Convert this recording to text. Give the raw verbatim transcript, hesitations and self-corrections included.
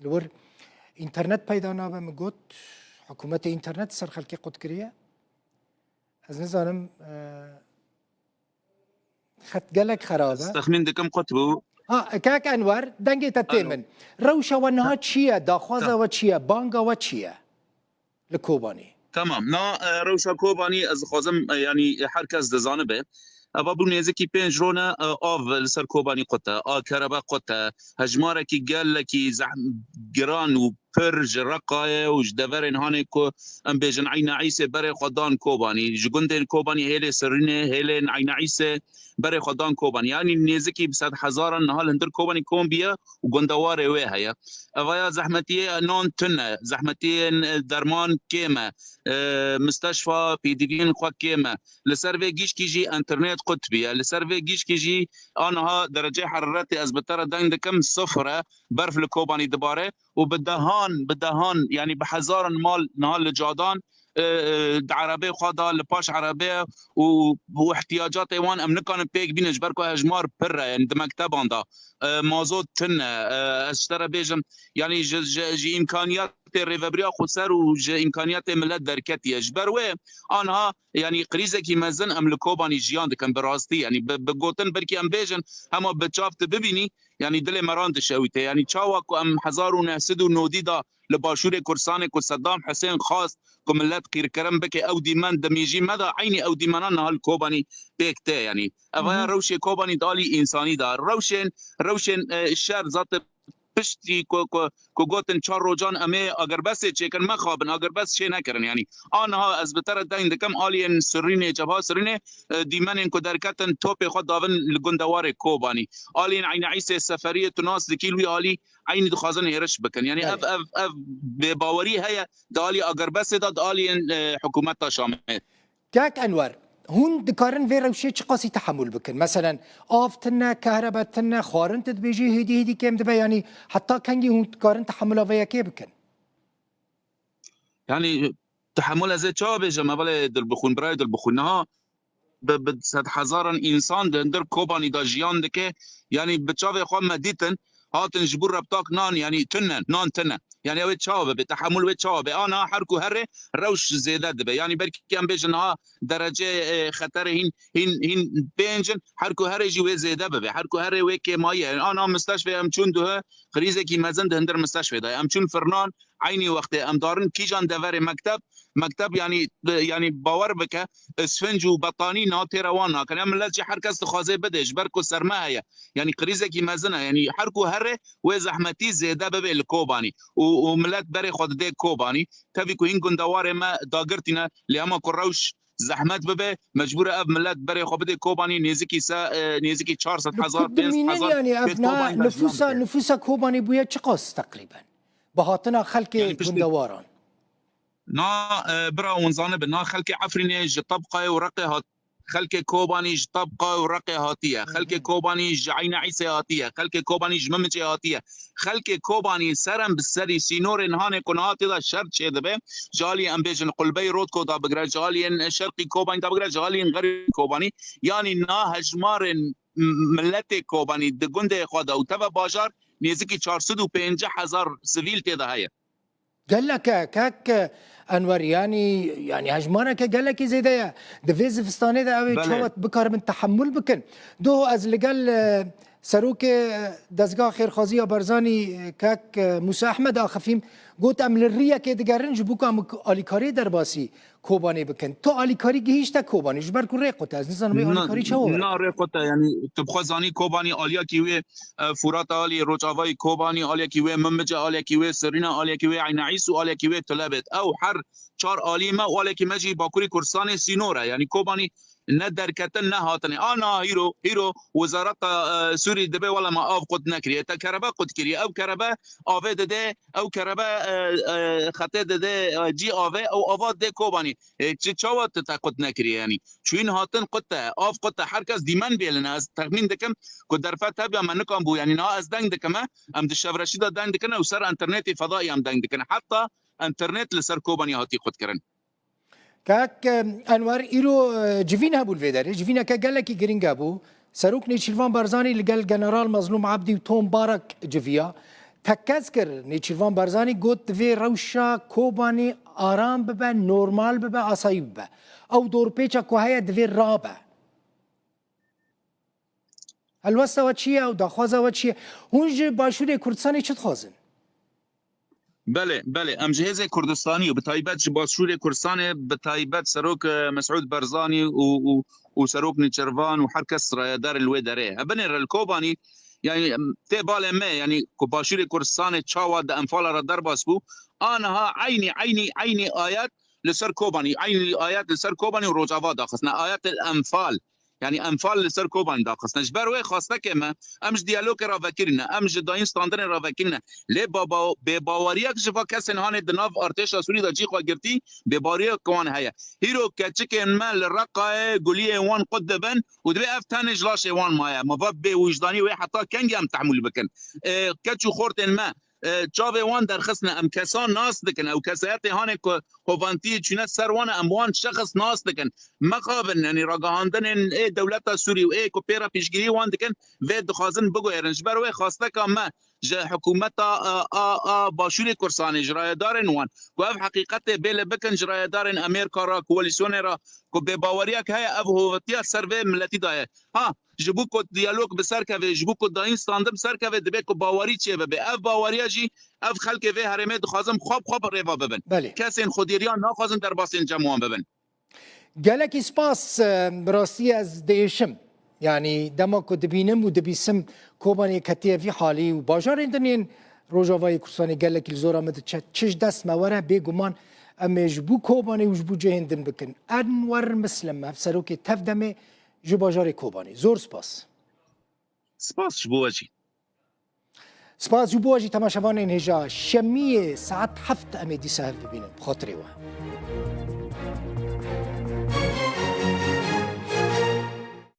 Li wir înternet peyda nabe, min got, hikûmetê înternet ser xelkê qut kiriye. Ez nizanim, e, xet gelek xerab e. Ez texmîn dikim qut bû. Ha, kak Enwer, dengê te tê Alo. min. Rewşa we niha Ha. çi ye? Daxwaza Ha. we çi ye? Banga we çi ye? Li Kobanî. Tamam. Na, e, rewşa Kobanî ez dixwazim, e, yanî her kes dizanibe. Eva bû nêzikî pênc rone, e, av li ser Kobanî qut e. A kerebe qut e. Hejmarekî gelekî zehm-, giran û pir ji Reqayê û ji deverên hanê ku em bêjin Eyna Îsê berê xwe dan Kobanî. Ji gundên Kobanî hêlê Sirînê, hêlên Eyna Îsê berê xwe dan Kobanî. Yanî nêzikî bi sed hezaran niha li hundir Kobanî kom biye û gundewarê wê heye. Evaya zehmetiyê nan tune, zehmetiyên, e, derman kêm e, e, misteşfa, pêdiviyên xwe kêm e. Li ser vê gişkî jî enternet qut biye. Li ser vê gişkî jî aniha dereceyê heraretê ez bi te re deng dikim sifir e, berf li Kobanî dibare û bi dehan, bi dehan, yanî bi hezaran mal niha li cadan, e, e, di erebê xwe de, li paş erebê û, û ihtiyacatê wan em nikarin pêk bînin, ji ber ku hejmar pir e, yanî di mekteban de, e, mazot tune, e, ez ji te re bêjim, yanî ji, ji, ji îmkaniyatê rêvebiriya xweser û ji îmkaniyatê milet derketiye. Ji ber wê aniha, yanî krîzekî mezin em li Kobanî jiyan dikin bi rastî, yanî bi, bi gotin belkî em bêjin, hema bi çav tu bibînî, yanî dilê me ran dişewite. Yanî çawa ku em hezar û neh sed û nodî da li başûrê Kurdistanê ku Sedam Husên xwest ku milet qîrkirin bike, ew dîmen dimîjî me da, eynî ew dîmena niha li Kobanî pêk tê. Yanî evaya Hı hı. rewşê Kobanî di alî însanî da. Rewşên, rewşên, e, şer zaten piştî ku, ku, ku gotin çar rojan em ê agirbestê çêkin, mexabin, agirbest çê nekirin. Yanî aniha ez bi te re deng dikim, aliyên Sirînê, Cebha Sirînê, e, dîmenên ku derketin topê xwe davin li gundewarê Kobanî. Aliyên Eyna Îsê Seferiyê tu nas dikî, li wî alî eynî dixwazin hêriş bikin. Yanî Belê. ev, ev, ev bêbawerî heye di alî agirbestê de, di aliyên, e, hikûmeta Şamê. Kak Enwer, hûn dikarin vê rewşê çiqasî tehemûl bikin? Meselen, av tune, kehrebe tune, xwarin tu dibêjî hêdî hêdî kêm dibe, yanî heta kengî hûn dikarin tehemûla vê yekê bikin? Yanî, tehemûl ez ê çawa bêjim, hevalê Dilbixwîn, birayê Dilbixwîn, niha bi, bi sedhezaran însan di hundir Kobanî de jiyan dike, yanî bi çavê xwe me dîtin, hatin ji bo rebtak nan, yanî tune, nan tune. Yanî ew ê çawa bibe, tehemûl wê çawa be? Ana her ku herê rewş zêde dibe. Yanî belkî em bêjin niha derecê, e, xeterê hîn, hîn, hîn pênc in, her ku herê jî wê zêde bibe. Her ku herê wê kêmayî ye. Ana misteşfê em çûn duhe, krîzekî mezin di hundir misteşfê de ye. Em çûn firnan, eynî wextê em darin kîjan deverê mekteb, mekteb yanî, yanî bawer bike, isfinc û betanî niha têra wan nakin. Em millet jî her kes dixwaze bide, ji ber ku serme heye. Yanî krîzekî mezin e. Yanî her ku herê wê zehmetî zêde bibe li Kobanî. Û, û millet berê xwe didê Kobanî. Tevî ku hîn gundewarê me dagirtî ne, lê hema ku rewş zehmet bibe, mecbûr e ev millet berê xwe bidê Kobanî, nêzikî se, e, nêzikî çar sed hezar, pênc sed hezar yanî ev pêt na Kobanî de nüfusa, jiyan dike. Nüfusa Kobanî bûye çiqas teqrîben? Bi hatina xelkê Yanî piştî gundewaran. Na, e, bira hûn zanibe, na xelkê Efrînê ji Tebqayê û Reqê hat-, xelkê Kobanî ji Tebqa û Reqê hatiye, Hı hı. xelkê Kobanî ji Eyna Îsê hatiye, xelkê Kobanî ji Mimicê hatiye. Xelkê Kobanî serem bi serî sînorên hanê ku niha tê de şer çêdibe, ji alî em bêjin Qulbeyê Rotko da bigire, ji aliyên şerqî Kobanî da bigire, ji aliyên xerîbê Kobanî, yanî na hejmarên m-, miletê Kobanî di gundê xwe de û teve bajar nêzikî çar sed û pêncî hezar sivîl tê de heye. Gelek e, kek Enwer, yanî, yanî hejmareke gelekî zêde ye. Di vê zivistanê de ew ê Belê. çawa bikaribin tehemûl bikin? Doh ez li gel, e, serokê, e, Dezgeha Xêrxwaziya Barzanî, e, kek, e, Mûsa Ehmed axifîm, got em li riyekê digerin ji bo ku em alîkariyê derbasî Kobanê bikin. Tu alîkarî gihîşte Kobanê, ji ber ku rê qut e, ez nizanim wê Na, alîkarî çawa were? na rê qut e, yanî tu bi xwe zanî Kobanî aliyekî wê, e, Furat alî, Rojavayî Kobanî aliyekî wê, Mimice aliyekî wê, Sirîna aliyekî wê, Eyna Îs û aliyekî wê Tulebêt. Ew her çar alî me û aliyekî me jî Bakurî Kurdistanê sînor e. Yanî Kobanî ne derketin ne hatinê. A na hîro, hîro wezareta, e, Sûrî dibê wela me av qut nekiriye. Te kerebe qut kiriye. Ew kerebe avê dide, ew kerebe, e, e, xetê dide, e, cî avê, ew ava dê Kobanî. E, çi çawa tu te qut nekiriye yanî? Çûyîn hatin qut e, av qut e, her kes dîmen bêlin e. Ez texmîn dikim ku derfet hebiya me nikan bû. Yanî niha ez deng dikim e, em di şevreşî de deng dikin e û ser enternetê fedayê em deng dikin. Heta enternet li ser Kobanî hatî qutkirin. Kak, e, Enwer, îro, e, civîn hebû li vê derê. Civîneke gelekî girîng hebû. Serok Nêçîrvan Barzanî li gel General Mezlûm Ebdî û Tom Barak civiya. tekez kir. Nêçîrvan Barzanî got, divê rewşa Kobanî aram bibe, normal bibe, asayî bibe. Ew dorpêça ku heye divê rabe. Helwesta we çi ye û daxwaza we çi ye? Hûn ji Başûrê Kurdistanê çi dixwazin? Belê, belê. Em ji hêzê Kurdistanî û bi taybet ji Başûrê Kurdistanê, bi taybet Serok, e, Mesûd Barzanî û, û, û Serok Nêçîrvan û her kes rayedar li wê derê ye. Binêre li Kobanî, yanî, em, tê balê me, yanî ku Başûrê Kurdistanê çawa di Enfala re derbas bû, aniha eynî, eynî, eynî ayet li ser Kobanî, eynî ayet li ser Kobanî û Rojava daxistine. Ayet el Enfal. Yanî Enfal li ser Kobanî daxistine. Ji ber wê xwestekê me, em ji diyalogê re vekirîne, em ji dayîn standinê re vekirîne. Lê baba-, bêbaweriyek ji va kesên hanê di nav artêşa Sûrî de cî xwe girtî, bêbaweriyek wan heye. Hîro keçikên me li Reqayê guliyên wan qut dibin û divê ev tenê ji laşê wan maye. Ma va bêwijdanî wê heta kengî em tehmûl bikin? Ê, keç û xortên me, e, çavê wan derxistine. Em kesan nas dikin. Ew kesayetê hanê ku kovantiyê çûne ser wan e, em wan şexs nas dikin. Mexabin, yanî ragihandinên ê dewleta Sûrî û ê ku pê re piştgirî wan dikin, vê dixwazin biguherin. Ji ber wê xwesteka me ji hikûmeta, a, a, a Başûrê Kurdistanê, ji rayedarên wan, ku ev heqîqetê bê li bikin ji rayedarên Amerîka re, koalîsyonê re, ku bêbaweriyek heye, ev hovetiya ser vê miletî daye. Ha, ji bo ku diyalog bi ser keve, ji bo ku dayîn standin bi ser keve, divê ku bawerî çêbibe. Ev baweriya jî ev xelkê vê herêmê dixwazin xwe bi xwe bi rêva bibin. Belê. Kesên xwedêriyan naxwazin derbasên cem wan bibin. Gelekî spas, e, bi rastî ez diêşim. Yanî dema ku dibînim û dibîsim Kobanê ketiye vî halî û bajarên din yên Rojavayê Kurdistanê gelekî li zora min diçe. Çi ji dest me were, bêguman em ê ji bo Kobanê û ji bo cihên din bikin. Enwer Mislim, hevserokê Tevdemê ji bajarê Kobanê. Zor spas. Spas ji bo we jî. Spas ji bo we jî temaşevanên hêja. Şemiyê saet heft em ê dîsa hev bibînin. Bi xatirê we.